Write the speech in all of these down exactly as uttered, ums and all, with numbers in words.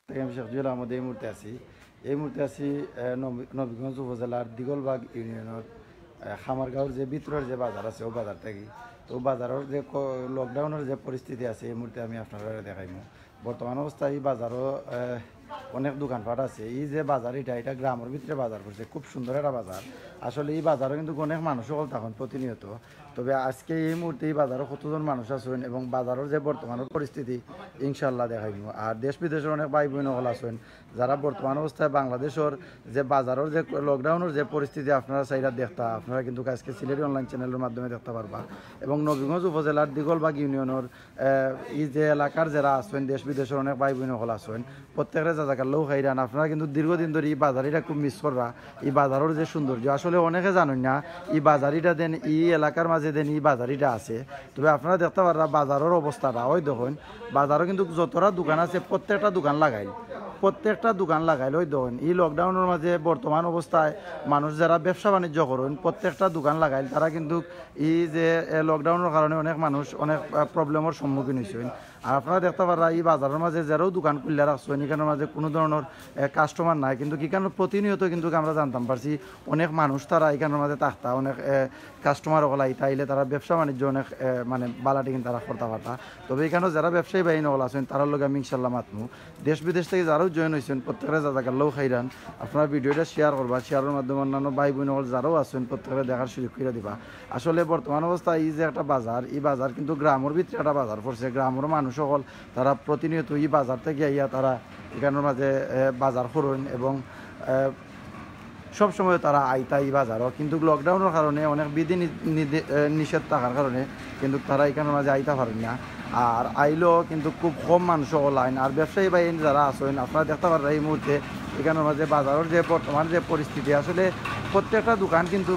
থাকি আমি শেখ জুয়েল আহমদ। এই মুহূর্তে আছি, এই মুহূর্তে আছি, আহ, নবী-, নবীগঞ্জ উপজেলার দিগলবাগ ইউনিয়নের, আহ, খামারগাঁওর যে ভিতরের যে বাজার আছে, ও বাজার থাকি। তো বাজারের যে ক-, লকডাউনের যে পরিস্থিতি আছে, এই মুহূর্তে আমি আপনারারে দেখাইমু। বর্তমান অবস্থায় এই বাজারও, আহ, অনেক দোকানপাট আছে। এই যে বাজার, এটা, এটা গ্রামের ভিতরে বাজার করছে, খুব সুন্দর একটা বাজার। আসলে এই বাজারও কিন্তু অনেক মানুষ সকল তখন প্রতিনিয়ত। তবে আজকে এই মুহূর্তে এই বাজারও কতজন মানুষ আছেন এবং বাজারের যে বর্তমান পরিস্থিতি, ইনশাল্লাহ দেখাইমু। আর দেশ বিদেশের অনেক ভাই বোন সকল আছেন, যারা বর্তমান অবস্থায় বাংলাদেশের যে বাজারের যে লকডাউনের যে পরিস্থিতি আপনারা চাইরা দেখতা, আপনারা কিন্তু আজকে সিলেটি অনলাইন চ্যানেলের মাধ্যমে দেখতে পারবা। এবং নবীগঞ্জ উপজেলার দিগলবাগ ইউনিয়নের, আহ, এই যে এলাকার যারা আছেন, দেশ বিদেশের অনেক ভাই বোন সকল আছেন, প্রত্যেকরে জাজাকাল্লাহ খাইরান। আপনারা কিন্তু দীর্ঘদিন ধরে এই বাজার এটা খুব মিস কররা, এই বাজারের যে সৌন্দর্য। আসলে অনেকে জানেন না, এই বাজারিটা দেন, এই এলাকার মাঝে দেন, এই বাজারিটা আছে। তবে আপনারা দেখতে পাররা বাজারের অবস্থাটা, ওই দেখুন, বাজারও কিন্তু যতটা দোকান আছে, প্রত্যেকটা দোকান লাগাইল, প্রত্যেকটা দোকান লাগাইল। ওই দেখুন, এই লকডাউনের মাঝে বর্তমান অবস্থায় মানুষ যারা ব্যবসা বাণিজ্য করেন, প্রত্যেকটা দোকান লাগাইল, তারা কিন্তু এই যে, এ, লকডাউনের কারণে অনেক মানুষ অনেক, আহ, প্রবলেমের সম্মুখীন হয়েছেন। আর আপনারা দেখতে পাররা এই বাজারের মাঝে যারাও দোকান খুলিয়া রাখছেন, এখানের মাঝে কোনো ধরনের, এ, কাস্টমার নাই, কিন্তু এখানে প্রতিনিয়ত কিন্তু আমরা জানতাম পারছি অনেক মানুষ তারা এখানের মাঝে থাকতা, অনেক, এ, কাস্টমার ওগুলা ইতা আইলে তারা ব্যবসা বাণিজ্য অনেক, এ, মানে বালাটি কিন্তু তারা করতে পারতা। তবে এখানে যারা ব্যবসায়ী ভাই সকল আছেন, তারার লগে আমি ইনশাল্লাহ মাতমু। দেশ বিদেশ থেকে যারাও জয়েন হয়েছেন, প্রত্যেকরে জাজাকাল্লাহ খাইরান। আপনারা ভিডিওটা শেয়ার করবা, শেয়ারের মাধ্যমে অন্যান্য ভাই বোন সকল যারাও আছেন, প্রত্যেকরে দেখার সুযোগ করে দিবা। আসলে বর্তমান অবস্থা এই যে একটা বাজার, এই বাজার কিন্তু গ্রামের ভিতরে একটা বাজার পড়ছে। গ্রামের মানুষ সকল তারা প্রতিনিয়ত এই বাজার থেকে আইয়া তারা এখানের মাঝে, এ, বাজার করেন এবং, এ, সব সময় তারা আইতা এই বাজারও, কিন্তু লকডাউনের কারণে অনেক বিধি নি-, নিধে-, এ, নিষেধ থাকার কারণে কিন্তু তারা এখানের মাঝে আইতা পারেন না। আর আইলেও কিন্তু খুব কম মানুষ সকল আইন। আর ব্যবসায়ী ভাই যারা আছেন, আপনারা দেখতে পাররা এই মুহূর্তে এখানের মাঝে বাজারের যে বর্তমান যে পরিস্থিতি, আসলে প্রত্যেকটা দোকান কিন্তু,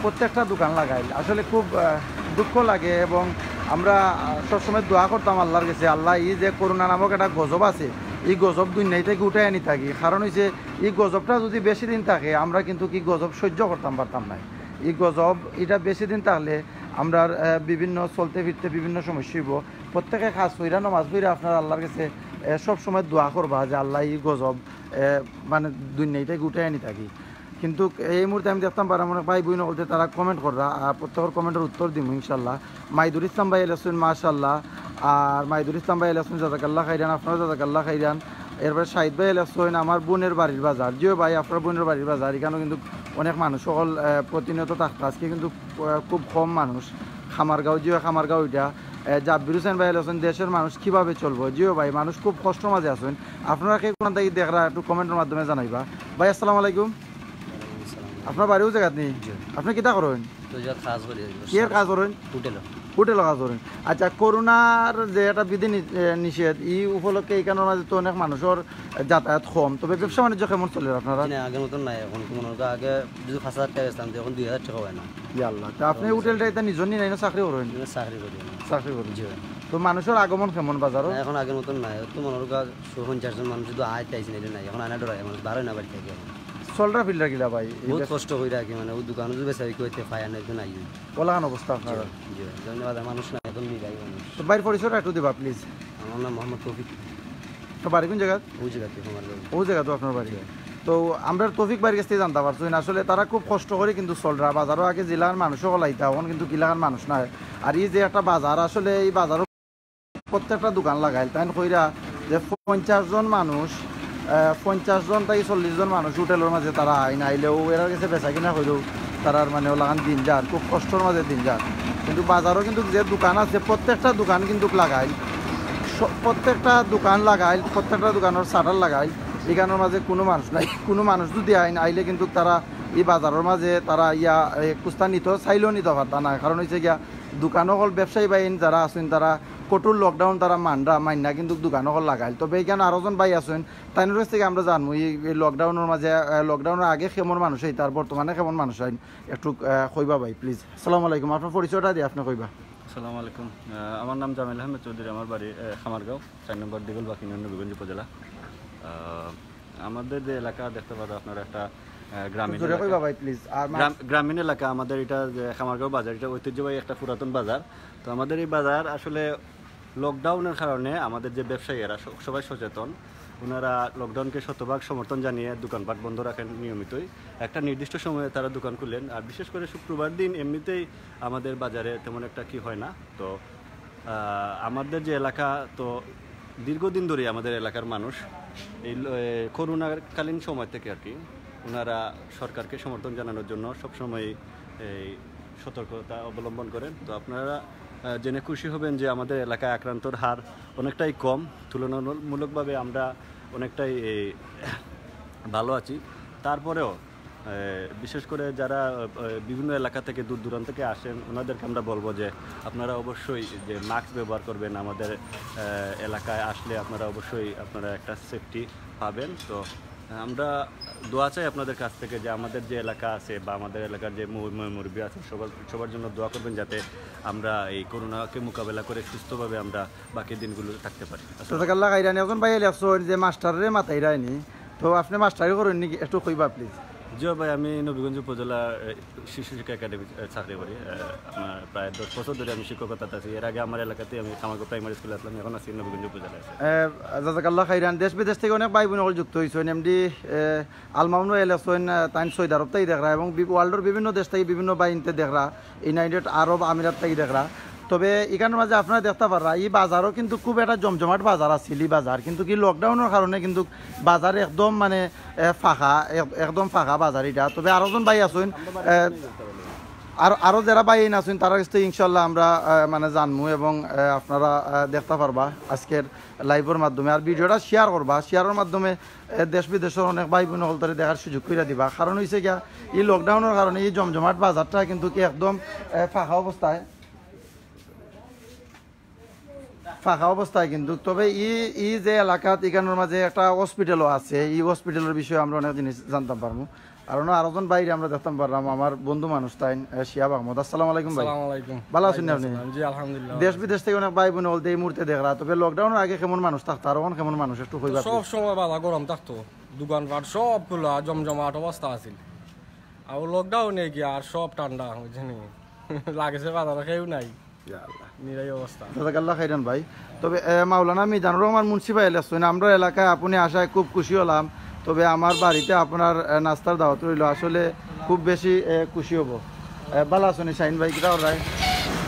প্রত্যেকটা দোকান লাগাইল। আসলে খুব, আহ, দুঃখ লাগে এবং আমরা, আহ, সবসময় দোয়া করতাম আল্লাহর কাছে, "আল্লাহ, এই যে করোনা নামক একটা গজব আছে, এই গজব দুনিয়া থেকে উঠাই আনি থাকি।" কারণ হইছে, এই গজবটা যদি বেশি দিন থাকে, আমরা কিন্তু কি গজব সহ্য করতাম পারতাম না। এই গজব এটা বেশি দিন থাকলে আমরা, আহ, বিভিন্ন চলতে ফিরতে বিভিন্ন সমস্যা হইব। প্রত্যেকে কাজ কইরা, নমাজ পড়িয়া আপনার আল্লাহর কাছে, আহ, সব সময় দোয়া করবা যে, "আল্লাহ, এই গজব, আহ, মানে দুনিয়া থেকে উঠাই আনি থাকি।" কিন্তু এই মুহূর্তে আমি দেখতাম পারাম অনেক ভাই বোন বলতে তারা কমেন্ট কররা, আর প্রত্যেকের কমেন্টের উত্তর দিমু ইনশাল্লাহ। মাইদুর ইসলাম ভাই আইলাছইন, মাশাল্লাহ। আর মাইদুর ইসলাম ভাই আইলাছইন, জাজাকাল্লাহ খাইরান, আপনারা জাজাকাল্লাহ খাইরান। এরপরে শাহিদ ভাই আইলাছইন, "আমার বোনের বাড়ির বাজার।" জিও ভাই, আপনার বোনের বাড়ির বাজার, এখানেও কিন্তু অনেক মানুষ সকল, আহ, প্রতিনিয়ত থাকতা। আজকে কিন্তু, আহ, খুব কম মানুষ। খামারগাঁও, জিও খামারগাঁও এটা। আহ, জাব্বির হোসেন ভাই আইলাছইন, "দেশের মানুষ কিভাবে চলবো?" জিও ভাই, মানুষ খুব কষ্টর মাঝে আছেন। আপনারা কে কোন থাকি দেখরা একটু কমেন্টের মাধ্যমে জানাইবা। ভাই, আসসালামু আলাইকুম। আপনার বাড়িও জায়গাত নেই? জি। আপনি কিতা করেন? তো যা কাজ করি আর কি। কি এর কাজ করেন? হোটেল। হোটেল কাজ করেন। আচ্ছা, করোনার যে একটা বিধি নি-, এ, নিষেধ, এই উপলক্ষে এখানের মাঝে তো অনেক মানুষের যাতায়াত কম, তবে ব্যবসা বাণিজ্য কেমন চলে আপনারা? না, আগের মতন নাই এখন। তো মনে হয় আগে যদি পাঁচ হাজার টাকা বেচতাম, তো এখন দুই হাজার টাকা হয় না। ইয়া আল্লাহ, তা আপনি তো হোটেলটা এটা নিজের নি নাই না চাকরি করেন? না, চাকরি করি না। চাকরি করেন। জি। তো মানুষের আগমন কেমন বাজারও? না, এখন আগের মতন নাই। তো মনে হয় পঞ্চাশ জন মানুষ যদি আইতে আইসি, নাইলে নাই। এখন আনা ডরায় মানুষ, বারোয় না বাড়ি থেকে এখন। চলরা ফিলরা কিলা ভাই? এই বহুত ব্যবসা কষ্ট করি রাখি, মানে, ওই দোকানে যদি বেচা বিক্রি হইতে পায়, আর একজন আইও। ওলাখান অবস্থা আপনারা? জি, জি। যেমন বাজার মানুষ নাই, এখন নিরাই মানুষ। তো ভাইর পরিচয়টা একটু দিবা, প্লিজ। আমার নাম মোহাম্মদ তৌফিক। তো বাড়ি কোন জায়গা? ওই জায়গাতে আমার বাড়ি। ওই জায়গা তো আপনার বাড়ি। জি। তো আমরা তৌফিক ভাইর কাছ থেকে জানতে পারছি না, আসলে তারা খুব কষ্ট করে কিন্তু চলরা। বাজারও আগে যেলাখান মানুষ সকল আইতা, এখন কিন্তু কিলাখান মানুষ নাই। আর এই যে একটা বাজার, আসলে এই বাজারও প্রত্যেকটা দোকান লাগাইল, তাই কইরা যে পঞ্চাশ জন মানুষ, আহ, পঞ্চাশ জন থাকি চল্লিশ জন মানুষ হোটেলের মাঝে তারা আইন, আইলেও এরার কাছে বেচা কিনা কইলেও তারার মানে ওলাখান দিন যার, খুব কষ্টর মাঝে দিন যার। কিন্তু বাজারও কিন্তু যে দোকান আছে, প্রত্যেকটা দোকান কিন্তু লাগাইল, স-, প্রত্যেকটা দোকান লাগাইল, প্রত্যেকটা দোকানের শাটার লাগাইল। এখানের মাঝে কোনো মানুষ নাই, কোনো মানুষ যদি আইন, আইলে কিন্তু তারা এই বাজারের মাঝে তারা ইয়া, এ, কুস্তা নিত চাইলেও নিতে পারতা না। কারণ হইছে গিয়া, দোকান অকল ব্যবসায়ী ভাইন যারা আছেন, তারা কঠোর লকডাউন তারা মানরা, মাইন্না কিন্তু দোকান অকল লাগাইল। তবে এখানে আরো জন ভাই আছেন, তাইনর কাছ থেকে আমরা জানবো এই, এই লকডাউনের মাঝে, আহ, লকডাউনের আগে কেমন মানুষ হইতা আর বর্তমানে কেমন মানুষ হইন, একটু, আহ, কইবা ভাই, প্লিজ। আসসালামু আলাইকুম, আপনার পরিচয়টা দিয়ে আপনি কইবা। আসসালামু আলাইকুম, আহ, আমার নাম জামিল আহমেদ চৌধুরী, আমার বাড়ি, আহ, খামারগাঁও, চার নম্বর দিগলবাগ ইউনিয়ন, নবীগঞ্জ উপজেলা। আহ, আমাদের যে এলাকা দেখতে পাচ্ছেন আপনারা একটা, আহ, গ্রামীণ জোরে এলাকা। কইবা ভাই, প্লিজ। আর মা- গ্রাম-, গ্রামীণ এলাকা আমাদের এটা যে খামারগাঁও বাজার, এটা ঐতিহ্যবাহী একটা পুরাতন বাজার। তো আমাদের এই বাজার আসলে লকডাউনের কারণে আমাদের যে ব্যবসায়ীরা স-, সবাই সচেতন। ওনারা লকডাউনকে শতভাগ সমর্থন জানিয়ে দোকানপাট বন্ধ রাখেন নিয়মিতই। একটা নির্দিষ্ট সময়ে তারা দোকান খুলেন, আর বিশেষ করে শুক্রবার দিন এমনিতেই আমাদের বাজারে তেমন একটা কি হয় না। তো আহ, আমাদের যে এলাকা, তো দীর্ঘদিন ধরেই আমাদের এলাকার মানুষ এই ল- এ, করোনাকালীন সময় থেকে আর কি ওনারা সরকারকে সমর্থন জানানোর জন্য সবসময় এই সতর্কতা অবলম্বন করেন। তো আপনারা আহ, জেনে খুশি হবেন যে আমাদের এলাকায় আক্রান্তর হার অনেকটাই কম, তুলনামূলকভাবে আমরা অনেকটাই এই, ভালো আছি। তারপরেও আহ, বিশেষ করে যারা আহ, বিভিন্ন এলাকা থেকে, দূর দূরান্ত থেকে আসেন, ওনাদেরকে আমরা বলবো যে আপনারা অবশ্যই যে মাস্ক ব্যবহার করবেন। আমাদের আহ, এলাকায় আসলে আপনারা অবশ্যই আপনারা একটা সেফটি পাবেন। তো আমরা দোয়া চাই আপনাদের কাছ থেকে যে আমাদের যে এলাকা আছে বা আমাদের এলাকার যে মু- মু- মুরব্বী আছেন, সবার সবার জন্য দোয়া করবেন, যাতে আমরা এই করোনাকে মোকাবেলা করে সুস্থভাবে আমরা বাকি দিনগুলো থাকতে পারি। আসসালামু জাজাকাল্লাহ খাইরান। একজন ভাইয়ে লেখছইন যে মাস্টাররে মাতাইরায়নি, তো আপনে মাস্টারি করইন নি, একটু কইবা প্লিজ। জি ভাই, আমি নবীগঞ্জ উপজেলা এ, শিশু শিক্ষা একাডেমি এ, চাকরি করি। এ, আপনার প্রায় দশ বছর ধরে আমি শিক্ষকতা আছি। এর আগে আমার এলাকাতে আমি কামারগো প্রাইমারি স্কুলে আছিলাম, এখন আছি নবীগঞ্জ উপজেলায় আছি। জাজাকাল্লাহ খাইরান। দেশ বিদেশ থাকি অনেক ভাই বইন অকল যুক্ত অইছইন। এমডি আল মামুন ভাইয়ে লেখছইন, আহ, তাইন সৌদি আরব থাকি দেখরা এবং বি- ওয়ার্ল্ডর বিভিন্ন দেশ থাকি বিভিন্ন ভাইন্তে দেখরা, ইউনাইটেড আরব আমিরাত থাকি দেখরা। তবে ইখানর মাঝে আপনারা দেখতা পাররা, ই বাজারও কিন্তু খুব একটা জমজমাট বাজার আছিল, ই বাজার কিন্তু কি লকডাউনর কারণে কিন্তু বাজার একদম মানে, এ, ফাঁকা, এক- একদম ফাঁকা বাজার ইটা। তবে আরো জন ভাই আছইন, এ, আর আরো যারা ভাই আছইন, তারার কাছ থাকি ইনশাল্লাহ আমরা, এ, মানে জানমু এবং, এ, আপনারা, এ, দেখতা পারবা আজকের লাইভর মাধ্যমে। আর ভিডিওটা শেয়ার করবা, শেয়ারর মাধ্যমে এ, দেশ বিদেশর অনেক ভাই বইন অকলরে দেখার সুযোগ কইরা দিবা। কারণ অইছে গিয়া, ই লকডাউনর কারণে ই জমজমাট বাজারটা কিন্তু কি একদম, এ, ফাঁকা অবস্থায়, ফাঁকা অবস্থায় কিন্তু। তবে ই, ই যে এলাকাত ইখানর মাঝে একটা হসপিটালও আছে, ই হসপিটালর বিষয়ে আমরা অনেক জিনিস জানতাম পারমু। আর অনো আরো জন ভাইরে আমরা দেখতাম পারলাম, আমার বন্ধু মানুষ তাইন, এ, শিহাব আহমদ। আসসালামু আলাইকুম ভাই। আসসালামু আলাইকুম। ভালা আছইন নি আপনি? ওয়ালাইকুম আসসালাম। জি, আলহামদুলিল্লাহ। দেশ বিদেশ থাকি অনেক ভাই বইন অকলতে এই মুহূর্তে দেখরা, তবে লকডাউনর আগে কেমন মানুষ থাকতা আর অখন কেমন মানুষ একটু কইবা তো সব please। সময় বাজার গরম থাকতো, দোকানপাট সব খোলা, জমজমাট অবস্থা আছিল। আর লকডাউনে গিয়া আর সব ঠান্ডা, বুঝছনি? লাগেছে বাজারো কেউ নাই, ইয়া আল্লাহ। নিরাই অবস্থা। জাজাকাল্লাহ খাইরান ভাই। তবে, এ, মাওলানা মিজানুর রহমান মুন্সি ভাই লেখছইন, আমরার এলাকায় আপনি আসায় খুব খুশি হলাম। তবে আমার বাড়িতে আপনার, এ, নাস্তার দাওয়াত রইল, আসলে খুব বেশি, এ, খুশি হব। এ, ভালা আছইন নি শাহিন ভাই, কিতা কররায়?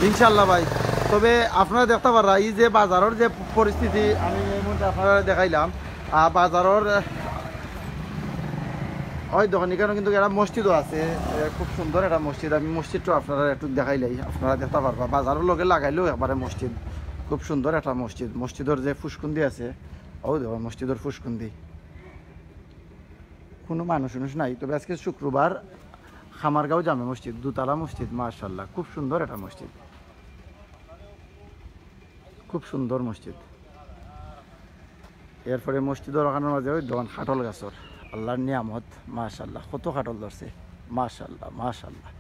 ইনশাআল্লাহ ভাই। তবে আপনারা দেখতা পাররা, ই যে বাজারর যে পরিস্থিতি আমি এই মুহূর্তে আপনারারে দেখাইলাম, আ, বাজারর, এ, ওই দেখইন, ইখানো কিন্তু একটা মসজিদও আছে, এ, খুব সুন্দর একটা মসজিদ। আমি মসজিদটা আপনারারে একটু দেখাইলাই, আপনারা দেখতা পারবা। বাজারর লগে লাগাইলেউ একবারে মসজিদ, খুব সুন্দর একটা মসজিদ। মসজিদর যে ফুসকুন্দি আছে, ওই দেখো মসজিদর ফুসকুন্দি, কোনো মানুষ উনুষ নাই। তবে আজকে শুক্রবার, খামারগাঁও জামে মসজিদ, দুতলা মসজিদ, মাশাআল্লাহ, খুব সুন্দর একটা মসজিদ, খুব সুন্দর মসজিদ। এরপরে মসজিদর ওখানর মাঝে ওই দেখইন কাঠল গাছর, আল্লাহর নিয়ামত, মাশাআল্লাহ, কত কাঠল ধরছে, মাশাআল্লাহ, মাশাআল্লাহ।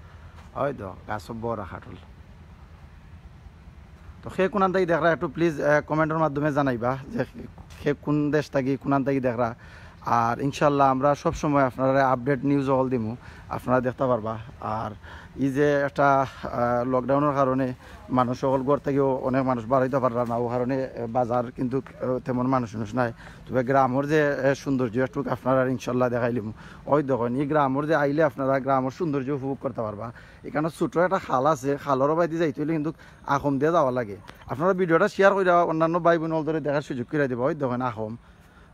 ওই দেখো গাছও বড় কাঠল। তো কে কুনান থাকি দেখরা একটু please, আহ, কমেন্টর মাধ্যমে জানাইবা যে কে কোন দেশ থাকি, কুনান থাকি দেখরা। আর ইনশাআল্লাহ আমরা সব সময় আপনারারে update news অকল দিমু, আপনারা দেখতা পারবা। আর ই যে একটা, আহ, লকডাউনর কারণে মানুষ অকল ঘর থাকিও অনেক মানুষ বারইতা পাররা না, ও কারণে, এ, বাজার কিন্তু, এ, তেমন মানুষ উনুষ নাই। তবে গ্রামর যে, এ, সৌন্দর্য একটু আপনারারে ইনশাআল্লাহ দেখাইলিমু। ওই দেখইন, ই গ্রামর যে আইলে আপনারা গ্রামর সৌন্দর্য উপভোগ করতা পারবা। ইখানো ছোট একটা খাল আছে, খালর বায়দি যাইতে অইলে কিন্তু আখম দিয়া যাওয়া লাগে। আপনারা ভিডিওটা শেয়ার কইরা অন্যান্য ভাই বইন অকলরে দেখার সুযোগ কইরা দিবা। ওই দেখইন আখম।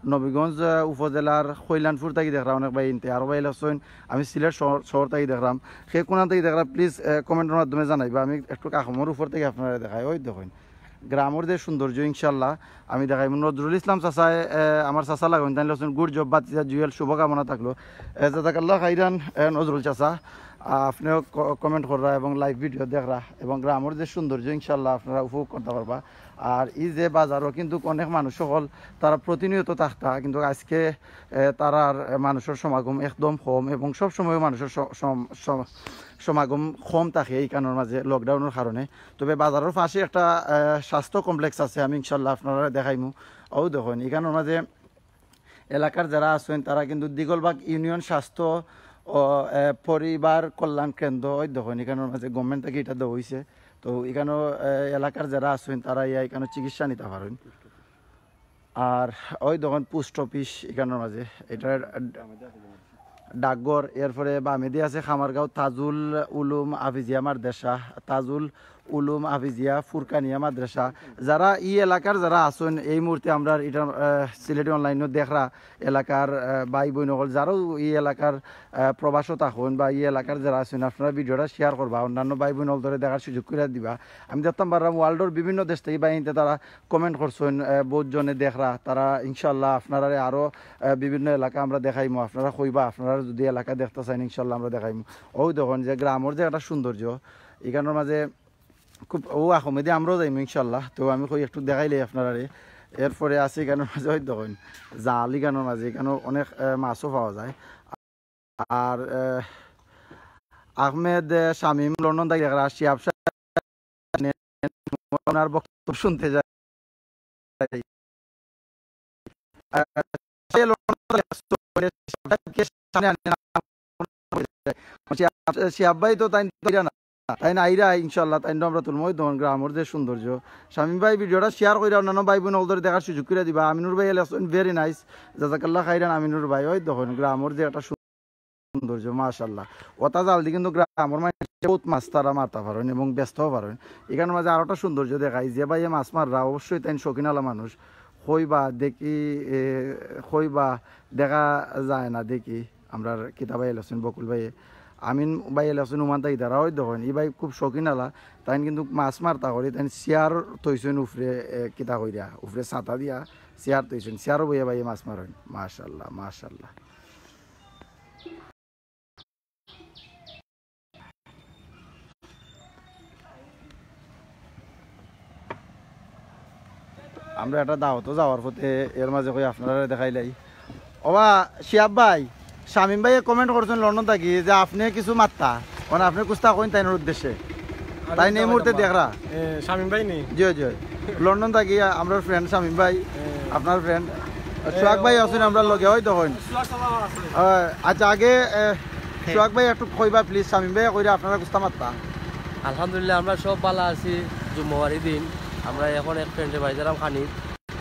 নবীগঞ্জ, আহ, উপজেলার কল্যাণপুর থাকি দেখরা অনেক ভাইন্তে, আরো ভাই লেখছইন, আমি সিলেট শহর, শহর থাকি দেখরাম। কে কুনান থাকি দেখরা please, আহ, কমেন্টর মাধ্যমে জানাইবা, আমি একটু আখমর উপর থাকি আপনারারে দেখাই। ওই দেখইন গ্রামর যে সৌন্দর্য ইনশাআল্লাহ আমি দেখাইমু। নজরুল ইসলাম চাচায়, আহ, আমার চাচা লাগইন, তাইন লেখছইন good job ভাতিজা জুয়েল, শুভকামনা থাকলো। আহ, জাজাকাল্লাহ খাইরান, আহ, নজরুল চাচা, আহ, আপনেও ক-, কমেন্ট কররা এবং লাইভ ভিডিও দেখরা এবং গ্রামর যে সৌন্দর্য ইনশাআল্লাহ আপনারা উপভোগ করতা পারবা। আর ই যে বাজারো কিন্তু অনেক মানুষ অকল তারা প্রতিনিয়ত থাকতা, কিন্তু আজকে, এ, তারার, এ, মানুষর সমাগম একদম কম এবং সব সময় মানুষর স-, সম-, সম-, সমাগম কম থাকে ইখানর মাঝে লকডাউনর কারণে। তবে বাজারর পাশে একটা, এ, স্বাস্থ্য কমপ্লেক্স আছে, আমি ইনশাআল্লাহ আপনারারে দেখাইমু। ওই দেখইন, ইখানর মাঝে এলাকার যারা আছইন তারা কিন্তু দিগলবাগ ইউনিয়ন স্বাস্থ্য ও, এ, পরিবার কল্যাণ কেন্দ্র, ওই দেখইন, ইখানর মাঝে গভর্নমেন্ট থাকি ইটা দেওয়া অইছে। তো ইখানো, এ, এলাকার যারা আছইন তারা ইয়া ইখানো চিকিৎসা নিতা পারইন। আর ওই দেখইন পোস্ট অফিস ইখানর মাঝে, ইটা ডাকঘর। এরপরে বামেদি আছে খামারগাঁও তাজুল উলুম হাফিজিয়া মাদ্রাসা, তাজুল উলুম হাফিজিয়া ফুরকানিয়া মাদ্রাসা। যারা ই এলাকার যারা আছইন, এই মুহূর্তে আমরার ইটা, আহ, সিলেটি অনলাইনও দেখরা এলাকার, আহ, ভাই বইন অকল, যারাও ই এলাকার, আহ, প্রবাসও থাকইন বা ই এলাকার যারা আছইন, আপনারা ভিডিওটা শেয়ার করবা, অন্যান্য ভাই বইন অকলরে দেখার সুযোগ করিয়া দিবা। আমি দেখতাম পাররাম ওয়ার্ল্ডর বিভিন্ন দেশ থাকি ভাইয়াইন্তে তারা কমেন্ট করছইন, আহ, বউত জনে দেখরা, তারা ইনশাআল্লাহ আপনারারে আরো, আহ, বিভিন্ন এলাকা আমরা দেখাইমু। আপনারা কইবা, আপনারা যুদি এলাকা দেখতা চাইন, ইনশাআল্লাহ আমরা দেখাইমু। অউ দেখইন যে গ্রামর যে একটা সৌন্দর্য, ইখানর মাঝে খুব, অউ আখমেদি আমরাও যাইমু ইনশাআল্লাহ। তো আমি কই একটু দেখাইলাই আপনারারে। এরপরে আছে ইখানর মাঝে, অউ দেখইন জাল, ইখানর মাঝে ইখানো অনেক, আহ, মাছও পাওয়া যায়। আর, আহ, আহমেদ, আহ, শামীম লন্ডন থাকি দেখরা, শিহাব সাহেব, ওনার বক্তব্য শুনতে চাই। আহ, সে লন্ডন থাকি দেখরা, শিহাব সাহেবকে সামনে আনে না। শিহাব, শিহাব ভাই তো তাইন তো আইরা না, তাইন আইরা ইনশাআল্লাহ, তাইন তো আমরা তুলমু। অউ দেখইন গ্রামর যে সৌন্দর্য। শামীম ভাই ভিডিওটা শেয়ার কইরা অন্যান্য ভাই বইন অকলরে দেখার সুযোগ করিয়া দিবা। আমিনুর ভাই লেখছইন, very nice, জাজাকাল্লাহ খাইরান আমিনুর ভাই। অউ দেখইন গ্রামর যে একটা সৌন্দর্য, মাশাআল্লাহ। অতা জালদি কিন্তু গ্রামর মাঝে বউত মাছ তারা মারতা পারইন এবং বেচতাও পারইন। ইখানর মাঝে আরোটা সৌন্দর্য দেখাই, যে ভাইয়ে মাছ মাররা অবশ্যই তাইন শৌখিন আলা মানুষ। কইবা দেখি, এ, কইবা দেখা যায় না দেখি। আমরার কিতা ভাই লেখছইন বকুল ভাইয়ে, আমিন ভাই লেখছইন উমান থাকি দেখরা। অউ দেখইন ই ভাই খুব শৌখিন আলা, তাইন কিন্তু মাছ মারতা করি, তাইন চেয়ার থইছইন উপরে, এ, কিতা কইরা উপরে ছাতা দিয়া চেয়ার থইছইন, চেয়ারও বইয়া ভাইয়ে মাছ মারইন। মাশাআল্লাহ, মাশাআল্লাহ। আমরা একটা দাওয়াতো যাওয়ার পথে, এর মাঝে কই আপনারারে দেখাইলাই। ওবা শিহাব ভাই, শামীম ভাইয়ে কমেন্ট করছইন লন্ডন থাকি যে আপনে কিছু মাততা, মানে আপনে কুন্তা কইন তাইনর উদ্দেশ্যে। তাইন এই মুহূর্তে দেখরা। এ, শামীম ভাই নি? জি, জি। লন্ডন থাকি আমরার ফ্রেন্ড শামীম ভাই, এ। আপনার ফ্রেন্ড। এ, সোহাগ ভাই আছইন আমরার লগে, অউ দেখইন। সোহাগ সাহেব আছে। আহ, আচ্ছা, আগে, এ, সোহাগ ভাই একটু কইবা প্লিজ, শামীম ভাই কইরা আপনারা কুন্তা মাততা। আলহামদুলিল্লাহ, আমরা সব ভালা আছি। জুম্মাবারি দিন আমরা এখন এক ফ্রেন্ডর বাড়ি যাইরাম খানি,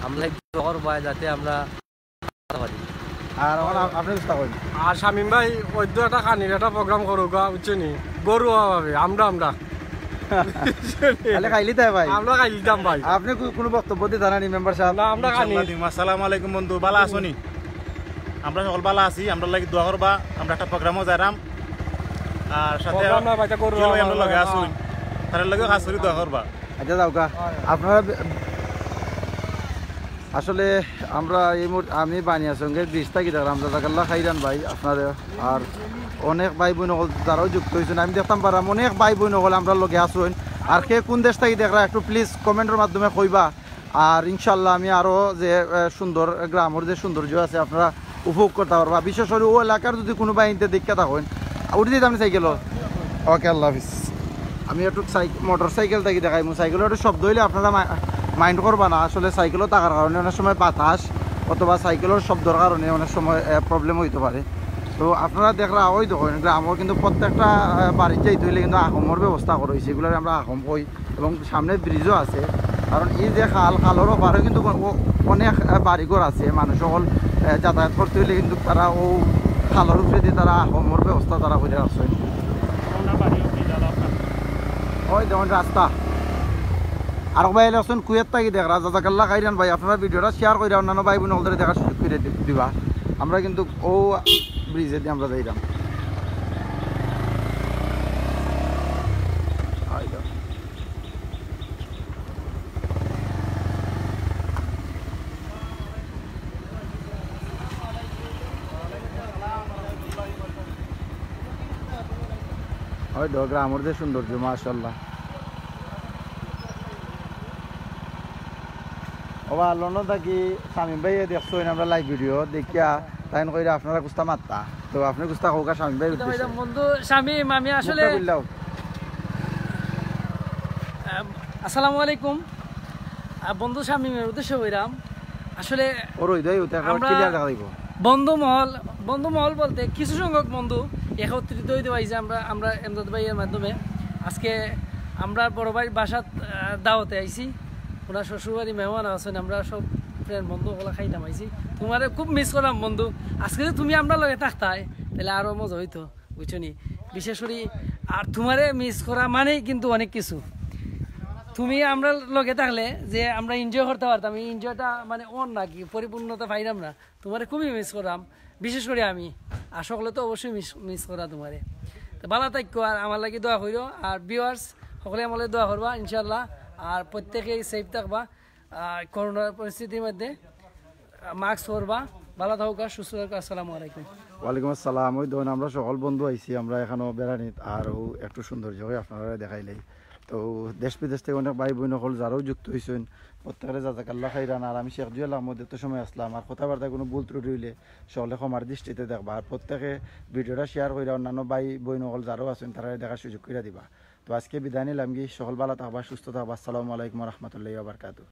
আমরা একটু দোয়া করবা যাতে আমরা আর অখন আপ-, আপনে কুন্তা কইন। আর শামীম ভাই, অউ তো একটা খানির একটা প্রোগ্রাম করউক্কা, বুঝছইন নি? ঘরোয়া ভাবে, আমরা, আমরা। খালি খাইলিতায় ভাই? আমরা খাইলিতাম ভাই। আপনে কু-, কুনু বক্তব্য দিতা না নি মেম্বার সাব? না, আমরা খানি। ইনশাআল্লাহ দিমু। আসসালামু আলাইকুম বন্ধু, ভালা আছো নি? আমরা হকল ভালা আছি, আমরার লাগি দোয়া করবা, আমরা একটা প্রোগ্রামও যাইরাম। আর সাথে প্রোগ্রাম না ভাই, তা করবো জিয়াউল ভাই আমরার লগে আছইন, তারার লগেও খাছ করি দোয়া করবা। আচ্ছা, যাউক্কা। আপনারা বে-, আসলে আমরা এই মুহূর্তে, আমি বানিয়াচংগের ব্রিজ থাকি দেখরাম, জাজাকাল্লাহ খাইরান ভাই আপনারে। আর অনেক ভাই বইন অকল যারাও যুক্ত অইছইন, আমি দেখতাম পাররাম অনেক ভাই বইন অকল আমরার লগে আছইন। আর কে কুন দেশ থাকি দেখরা একটু প্লিজ কমেন্টর মাধ্যমে কইবা। আর ইনশাআল্লাহ আমি আরো যে, আহ, সুন্দর গ্রামর যে সৌন্দর্য আছে আপনারা উপভোগ করতা পারবা। বিশেষ করি অউ এলাকার যুদি কুনু ভাইয়াইন্তে দেখিয়া থাকইন, উঠি দিতাম নি সাইকেলো। ওকে, আল্লাহ হাফিজ। আমি একটু সাইক-, মোটর সাইকেল থাকি দেখাইমু। সাইকেলো একটু শব্দ অইলে আপনারা মা-, মাইন্ড করবা না। আসলে সাইকেলো থাকার কারণে অনেক সময় বাতাস অথবা সাইকেলর শব্দর কারণে অনেক সময়, আহ, প্রবলেম অইতো পারে। তো আপনারা দেখরা, অউ দেখইন, গ্রামর কিন্তু প্রত্যেকটা, আহ, বাড়িত যাইতে অইলে কিন্তু আখমর ব্যবস্থা করা অইছে। ইগুলারে আমরা আখম কই। এবং সামনে ব্রিজও আছে। কারণ এই যে খাল, খালর ওপারে কিন্তু অ-, অনেক, আহ, বাড়িঘর আছে, মানুষ অকল, আহ, যাতায়াত করতে অইলে কিন্তু তারা অউ খালর উপরেদি তারা আখমর ব্যবস্থা তারা করি রাখছইন। অউ দেখইন রাস্তা। আর ভাই লেখছইন কুয়েত থাকি দেখরা, জাজাকাল্লাহ খাইরান ভাই, আপনারা ভিডিওটা শেয়ার কইরা অন্যান্য ভাই বইন অকলরে দেখার সুযোগ করি দি-, দিবা। আমরা কিন্তু অউ ব্রিজেদি আমরা যাইরাম। অউ দেখো গ্রামর যে সৌন্দর্য, মাশাআল্লাহ। ওবা, লন্ডন থাকি শামীম ভাইয়ে দেখছইন আমরার লাইভ ভিডিও, দেখিয়া তাইন কইরা আপনারা কুন্তা মাততা। তো আপনে কুন্তা কউক্কা শামীম ভাইর উদ্দেশ্যে। বন্ধু শামীম, আমি আসলে মুখটা খুলিলাও। আম, আসসালামু আলাইকুম। আহ, বন্ধু শামীমের উদ্দেশ্যে কইরাম। আসলে ওর ওই দেয়, ওটা একবার আমরা ক্লিয়ার দেখা যাইবো। বন্ধু মহল, বন্ধু মহল বলতে কিছু সংখ্যক বন্ধু একত্রিত অইতে পারছি আমরা, আমরা এমদাদ ভাইয়ের মাধ্যমে। আজকে আমরা বড় ভাইর বাসাত, আহ, দাওয়াতে আইছি। ওনার শ্বশুরবাড়ি মেহমান আছইন, আমরা সব বন্ধু অকলে খাইতাম আইছি। তুমারে খুব মিস করলাম বন্ধু। আজকে যদি তুমি আমরার লগে থাকতায়, তাইলে আরো মজা অইতো, বুঝছো নি? বিশেষ করি আর তুমারে মিস করা মানেই কিন্তু অনেক কিছু। তুমি আমরার লগে থাকলে যে আমরা এনজয় করতাম পারতাম, এই এনজয়টা মানে অর নাকি পরিপূর্ণতা পাইলাম না। তুমারে খুবই মিস করলাম, বিশেষ করি আমি। আর হকলে তো অবশ্যই মিস মিস করা তুমারে। তো ভালা থাইক্কো, আর আমার লাগি দোয়া কইরো, আর ভিউয়ার্স হকলে আমার লাগি দোয়া করবা ইনশাআল্লাহ। আর প্রত্যেকেই সেফ থাকবা। আর করোনার পরিস্থিতির মধ্যে মাস্ক পরবা। ভালা থাকউক্কা, সুস্থ থাকউক্কা। আসসালামু আলাইকুম। ওয়ালাইকুম আসসালাম। ওই ধরুন, আমরা সকল বন্ধু আইছি, আমরা এখানো বেড়ানিত, আর ও একটু সৌন্দর্য অয় আপনারারে দেখাইলাই। তো দেশ বিদেশ থাকি অনেক ভাই বইন অকল যারাও যুক্ত অইছইন, প্রত্যেকরে জাজাকাল্লাহ খাইরান। আর আমি শেখ জুয়েল আহমদ এত সময় আছলাম, আর কথাবার্তায় কুনু ভুল ত্রুটি অইলে সকলে ক্ষমার দৃষ্টিতে দেখবা। আর প্রত্যেকে ভিডিওটা শেয়ার কইরা অন্যান্য ভাই বইন অকল যারাও আছইন তারারে দেখার সুযোগ কইরা দিবা। তো আজকে বিদায় নিলামগি, সকল ভালা থাকবা, সুস্থ থাকবা। আসসালামু আলাইকুম ওয়া রাহমাতুল্লাহি ওয়া বারাকাতুহু।